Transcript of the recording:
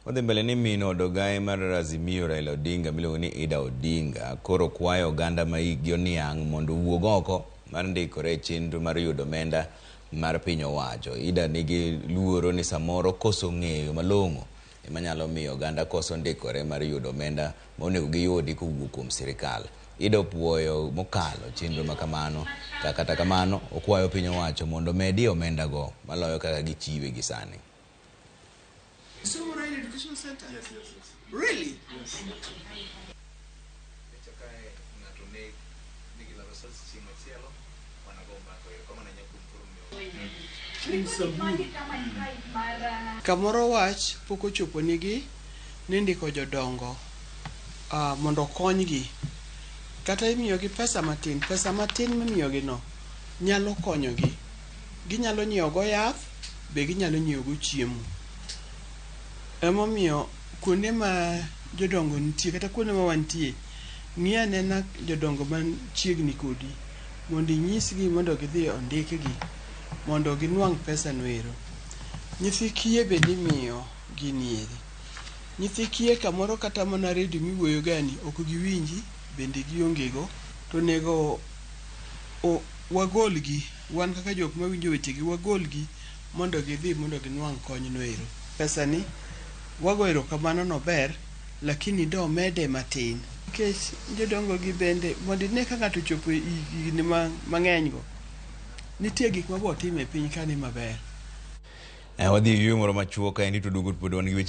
Odhi mbele ni min od ogaye mar Azimio Raila Odinga miluongo ni Ida Odinga koro kwayo oganda ma hikgi oniang' mondo owuog oko mar ndikore e chenro mar yudo omenda mar piny owacho. Ida nigi luoro ni samoro koso ng'eyo malong'o ema nyalo miyo oganda koso ndikore mar yudo omenda ma onego giyudi kowuok kuom sirikal. Ida opuoyo mokalo chenro ma kamano ka kata kamano okwayo piny owacho mondo omedie omendago maloyo kaka gichiwe gi sani. Somo Raila Education Center? Yes. Really? Yes. Kae ng'ato ne nigi laro sas chieng' machielo wanago mbaka erokamano ahinya kuom thuolo miyowa. Kamoro wach pok ochopo nigi ni ndiko jodongo mondo okonygi. Kata imiyogi pesa matin, pesa matin mimiyogi no nyalo konyogi. Ginyalo nyiewo go yath, be ginyalo nyiewo go chiemo. Emomiyo kuonde ma jodongo nitie kata kuonde ma wantie, ng'i anena jodongo machiegni kodi mondo inyisgi mondo gidhi ondikgi mondo ginwang' pesa no ero. Nyithi kiye bende imiyo gini eri. Nyithi kiye kamoro kata mana redio miwuoyo gani ok giwinji bende gionge go to onego wagolgi wan kaka jok mawinjo wechegi wagolgi mondo gidhi mondo ginwang' kony no ero. Pesa ni wago erokamano nober lakini domede matin. Nikech jodongo gi bende mondo ine ka ng'ato ochopo higni mang'eny go, nitie gik ma botimo e piny ka ni maber. Wadhi e yueyo moro machuok kaendi to duogo pod wan gi weche.